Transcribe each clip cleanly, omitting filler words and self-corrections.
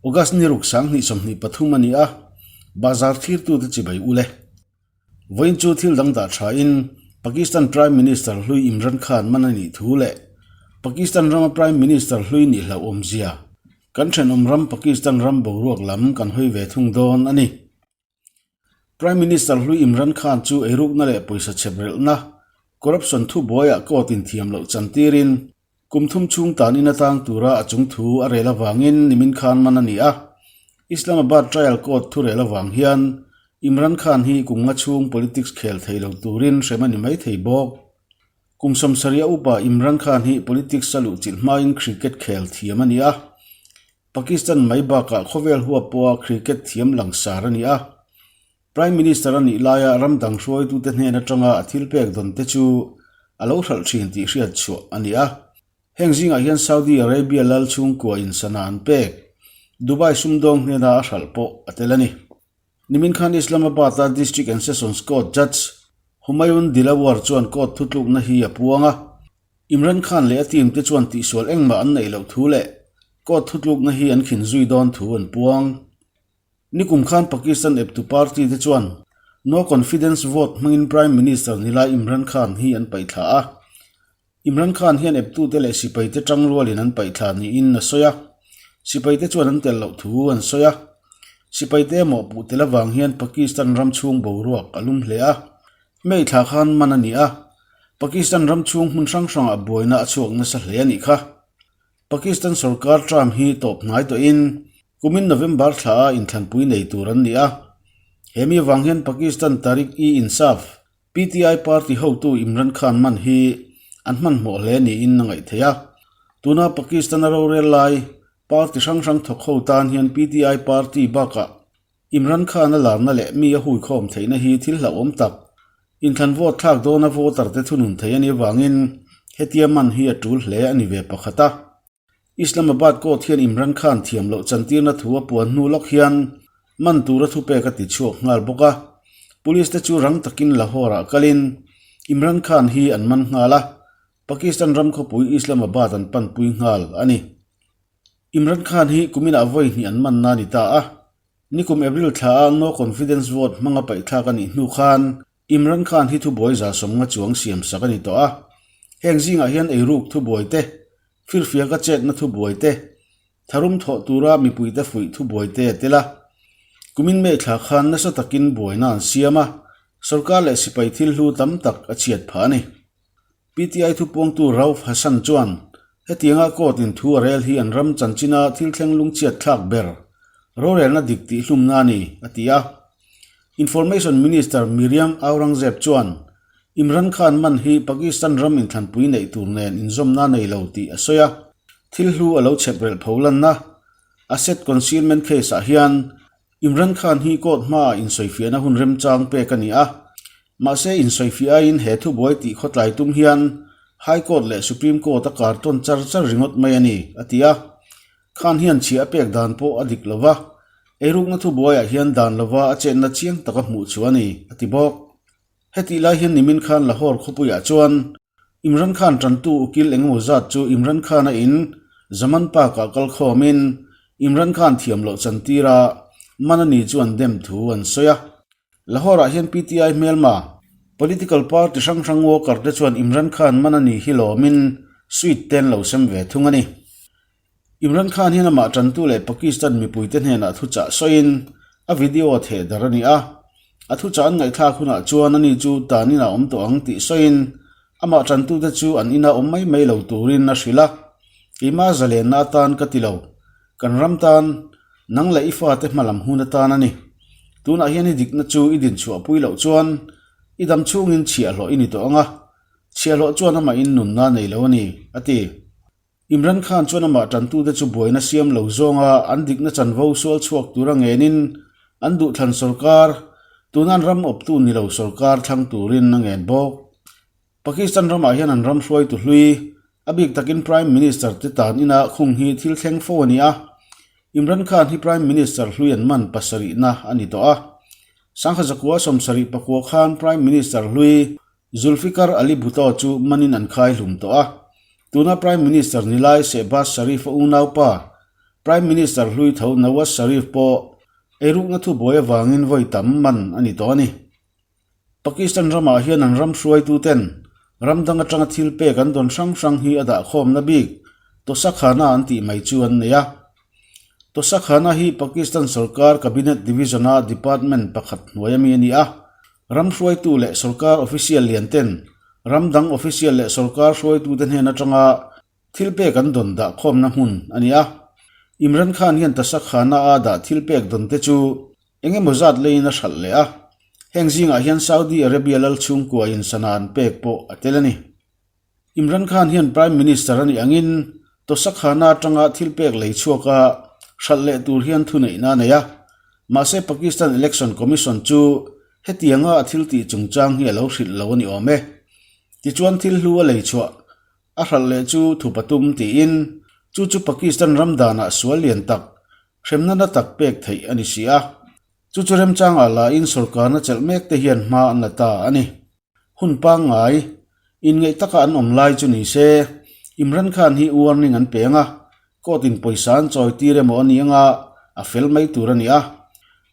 August ni ruk 2023 a ni a, bazar thlirtute chibai ule. Vawiin chu thil dang dah thain Pakistan Prime Minister hlui Imran Khan man a nih thu leh Pakistan rama Prime Minister hlui nih hlauhawmzia kan thenawm ram Pakistan ram boruak lam kan hawi ve thung dawn a ni. Prime Minister hlui Imran Khan chu eirukna leh pawisa chheprelhna, corruption, thubuaiah court in thiam loh chantirin kum thum chhung tan in atang tura a chung thu a rel avangin nimin khan man a ni a. Islamabad Trial Court thu rel avang hian Imran Khan hi kum nga chhung politics khel thei lo turin hrem a ni mai thei bawk. Kum 70 upa Imran Khan hi politics a luhchilh hmain cricket khel thiam a ni a. Pakistan mai bakah khawvel huap pawha cricket thiam langsar a ni a. Prime Minister a nih laia ram dang hruaitute hnen atanga a thil pek dawn te chu a lo hralh thin tih hriat chhuah a ni a. Heng zingah hian Saudi Arabia lal chhungkua in sana an pek, Dubai sumdawng hnena a hralh pawh a tel a ni. Nimin khan Islamabad-a District and Sessions Court Judge Humayun Dilawar chuan court thutlukna hi a puang a. Imran Khan leh a team te chuan tihsual engmah an neih loh thu leh court thutlukna hi an khin zui dawn thu an puang. Nikum khan Pakistan eptu party te chuan no confidence vote hmangin Prime Minister nilai Imran Khan hi an paihthla a. Imran Khan hian eptute leh sipaite tangrualin an paihthla niin a sawi a, sipaite chuan an tel loh thu an sawi a. Sipaite mawhpuh tel avang hian Pakistan ram chhung boruak a lum hle a. May thla khan man a ni a, Pakistan ram chhung hmun hrang hrangah buaina a chhuak nasa hle a nih kha. Pakistan sorkar term hi tawp hnai tawhin kumin November thla a inthlanpui nei tur an ni a. He mi avang hian Pakistan Tehreek-e-Insaf, PTI, party hotu Imran Khan man hi an hmanhmawh hle niin a ngaih theih a. Tuna Pakistan-a rorel lai party hrang hrang thawk ho tan hian PTI party bakah Imran Khan-a larna leh mi a huikhawm theihna hi thil hlauhawm tak, inthlan vote thlak dawna voter te thunun thei a nih avangin hetia man hi a tul hle a ni ve pakhat a. Islamabad court hian Imran Khan thiam loh chantirna thu a puan hnu lawk hian man tura thupek a ti chhuak nghal bawk a. Police te chu rang takin Lahore-ah kalin Imran Khan hi an man nghal a, Pakistan ram khawpui Islamabad an panpui nghal a ni. Imran Khan hi kuminah vawi hnih an manna a ni ta a, nikum April thla a no confidence vote hmanga paihthlak a nih hnu khan Imran Khan hi thubuai 150 chuang siam sak a ni tawh a. Heng zingah hian eiruk thubuai te, firfiaka chetna thubuai te, tharum thawh tura mipuite fuih thubuai te a tel a. Kumin May thla khan nasa takin buaina an siam a, sorkar leh sipai thil hlu tam tak a chhiat phah a ni. PTI thupuangtu Rauf Hassan chuan, Hetianga court in thu a rel hi an ram chanchina thil thleng lungchhiat thlak ber, rorelna dik tih hlumna a ni, a ti a. Information Minister Miriam Aurangzeb chuan, Imran Khan man hi Pakistan ram inthlanpui neih tur nen inzawmna nei lo tih a sawi a. Thil hlu a lo chhep relh pho lanna, asset concealment case-ah hian Imran Khan hi court hmaah insawifiahna hun remchang pek a ni a, mahse insawifiah aiin he thubuai tih khawtlai tum hian High Court leh Supreme Court a kar tawn char char ringawt mai a ni, a ti a. Khan hian chhiah a pek dan pawh a dik lo va, eirukna thubuaiah hian dan lova a chetna chiang taka hmuh chu a ni, a ti bawk. Hetih lai hian nimin khan Lahore khawpuiah chuan Imran Khan tantu ukil engemaw zat chu Imran Khan-a in Zaman Park-ah kal khawmin Imran Khan thiam loh chantira man a ni chu an dem thu an sawi a. Lahore-ah hian PTI hmelma, political party hrang hrang worker te chuan Imran Khan man a ni hi lawmin sweet te an lo sem ve thung a ni. Imran Khan hian amah tantu leh Pakistan mipuite hnenah thuchah sawiin a video a theh dar a ni a. A thuchah an ngaihthlak hunah chuan ani chu tan inah awm tawh ang tih sawiin amah tantute chu an ina awm mai mai lo turin a hrilh a. Keimah zalenna atan ka ti lo. Kan ram tan, nang leh i fate hmalam hun atan a ni. Tunah hian i dikna chu i dinchhuahpui loh chuan i dam chhungin chhiahhlawh i ni tawh ang a. Chhiahhlawh chuan amah in nunna nei lo a ni, a ti. Imran Khan chuan amah tantute chu buaina siam lo zawnga an dikna chanvo sual chhuak tura ngenin an duhthlan sorkar, tuna an ram awptu ni lo sorkar thlang turin a ngen bawk. Pakistan ramah hian an ram hruaitu hlui, a bik takin Prime Minister te tan ina khung hi thil thleng fo a ni a. Imran Khan hi Prime Minister hlui an man pasarihna a ni tawh a. Sangha 79 khan Prime Minister hlui Zulfikar Ali Bhutto chu manin an khai hlum tawh a. Tuna Prime Minister ni lai Shehbaz Sharif-a unaupa, Prime Minister hlui tho Nawaz Sharif pawh eirukna thubuai avangin vawi tam man a ni tawh a ni. Pakistan ramah hian an ram hruaituten ram dang atanga thil pek an dawn hrang hrang hi a dahkhawmna bik Tosakhana an tih mai chu an nei a. Tosakhana hi Pakistan sorkar Cabinet Division-a department pakhat hnuai ami a ni a. Ram hruaitu leh sorkar official lian ten ram dang official leh sorkar hruaitute hnen atanga Thil pek an dawn dah khawmna hmun a ni a. Imran Khan hian Tasakhana a dah thil pek dawn te chu eng emaw zat leiin a hralh leh a. Heng zingah hian Saudi Arabia lal chhungkua in sana an pek pawh a tel a ni. Imran Khan hian Prime Minister a nih angin Tosakhana atanga thil pek lei chhuaka hralh leh tur hian thuneihna a nei a. Mahse Pakistan Election Commission chu hetianga a thil tih chungchang hi a lo hrilh lo a ni awm e. Tichuan thil hlu a lei chhuah A hralh leh chu thu patum tiin chu chu Pakistan ram danah sual lian tak, hremna na tak pek theih a ni si a. Chu chu remchangah lain sorkarna chelh mek te hian hma an la ta a ni. Hun pangngai, inngeih taka an awm lai chu ni se, Imran Khan hi warning an peng a, court in pawisa an chawi tir emaw a ni anga a fel mai tur a ni a.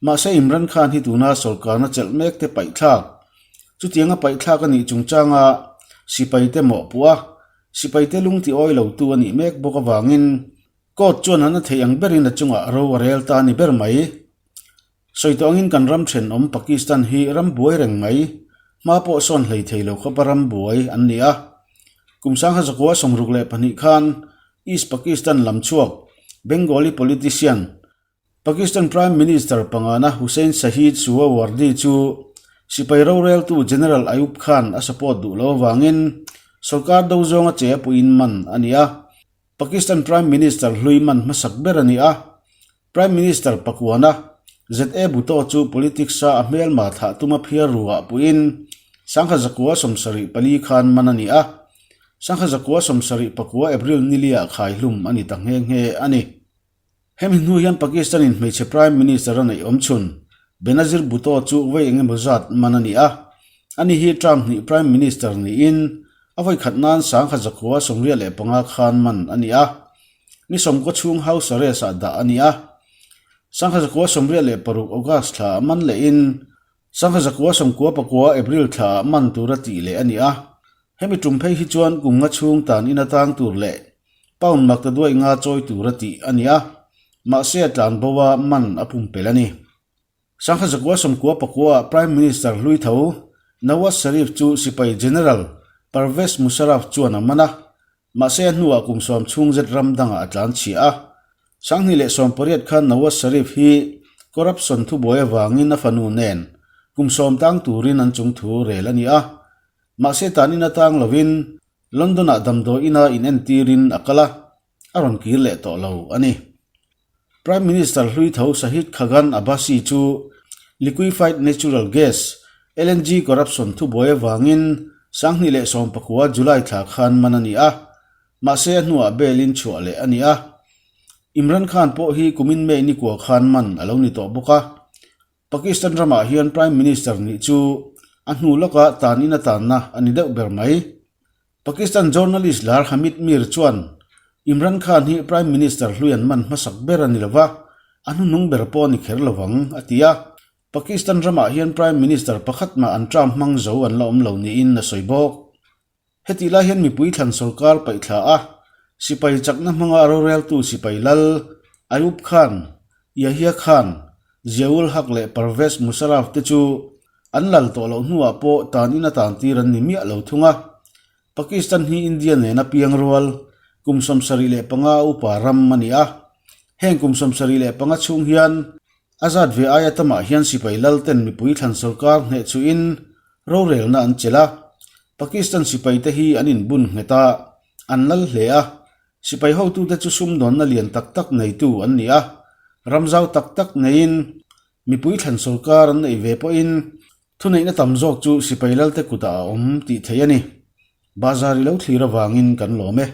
Mahse Imran Khan hi tuna sorkarna chelh mek te paihthlak. Chutianga paihthlak a nih chungchanga sipaite mawhpuh a, sipaite lung ti awi lo tu a nih mek bawk avangin court chuan an a theih ang berin a chungah ro a rel ta a ni ber mai. Sawi tawh angin kan ram thenawm Pakistan hi ram buai reng mai, hma pawh sawn hlei thei lo khawpa ram buai an ni a. Kum sangha zakua 62 khan East Pakistan lam chhuak Bengali politician, Pakistan Prime Minister pangana Hussain Shaheed Suhrawardy chu sipai roreltu General Ayub Khan a support duh lo avangin sorkar do zawnga che a puiin man a ni a. Pakistan Prime Minister hlui man hmasak ber a ni a. Prime Minister pakuana ZA Bhutto chu politics-a a hmelma thlah tuma phiar ruah puiin 1974 khan man a ni a. 1974 April niliah khaihlum a ni ta nghe nghe a ni. Hemi hnu hian Pakistan-in hmeichhe Prime Minister a neih awm chhun, Benazir Bhutto chu vawi eng emaw zat man a ni a. Ani hi term hnih Prime Minister niin a vawi khat nan 1985 khan man a ni a. Ni sawmkaw chhung House Arrest-ah dah a ni a. 1986 August thlaah man lehin 1999 April thlaah man tura tih leh a ni a. Hemi tum phei hi chuan kum nga chhung tan in atang tur leh pound mak ta duai nga chawi tur a tih a ni a, mahse a tlan bo a man a pumpelh a ni. 1999 ah Prime Minister hlui tho Nawaz Sharif chu sipai General Pervez Musharraf chuan a man a, mahse a hnuah kum sawm chhung zet ram dangah a tlan chhia a. 2018 khan Nawaz Sharif hi corruption thubuai avangin a fanu nen kum sawm tang turin an chungthu rel a ni a, Mahse tan in atang lovin London-ah damdawi ina inentirin a kal a, a rawn kir leh tawh lo a ni. Prime Minister hlui tho Shahid Khaqan Abbasi chu Liquefied Natural Gas, LNG, corruption thubuai avangin 2019 July thla khan man a ni a, mahse a hnuah bail in chhuah leh a ni a. Imran Khan pawh hi kumin May nikua khan man a lo ni tawh bawk a. Pakistan ramah hian Prime Minister nih chu a hnu lawka tan in a tanna a ni deuh ber mai. Pakistan journalist lar Hamid Mir chuan Imran Khan hi Prime Minister hlui an man hmasak ber a ni lova, a hnuhnung ber pawh a ni kher lovang, a ti a. Pakistan ramah hian Prime Minister pakhat mah an term hmang zo an la awm lo niin a sawi bawk. Hetih lai hian mipui thlan sorkar paihthla a, sipai chakna hmanga roreltu sipai lal Ayub Khan, Yahya Khan, Ziaul Haq leh Pervez Musharraf te chu an lal tawh loh hnuah pawh tan in a tan tir an ni miah lo thung a. Pakistan hi India nena piang rual kum 75 a upa ram a ni a. Heng kum 75 chhung hian A zat ve aia tamah hian sipai lal ten mipui thlan sorkar hneh chuhin rorelna an chelh a. Pakistan sipai te hi an inbun nghet a, an lal hle a. Sipai hotute chu sumdawnna lian tak tak neitu an ni a, ram zau tak tak neiin mipui thlan sorkar an neih ve pawhin thuneihna tam zawk chu sipai lalte kutah a awm tih theih a ni. Bazar i lo thlir avangin kan lawm e.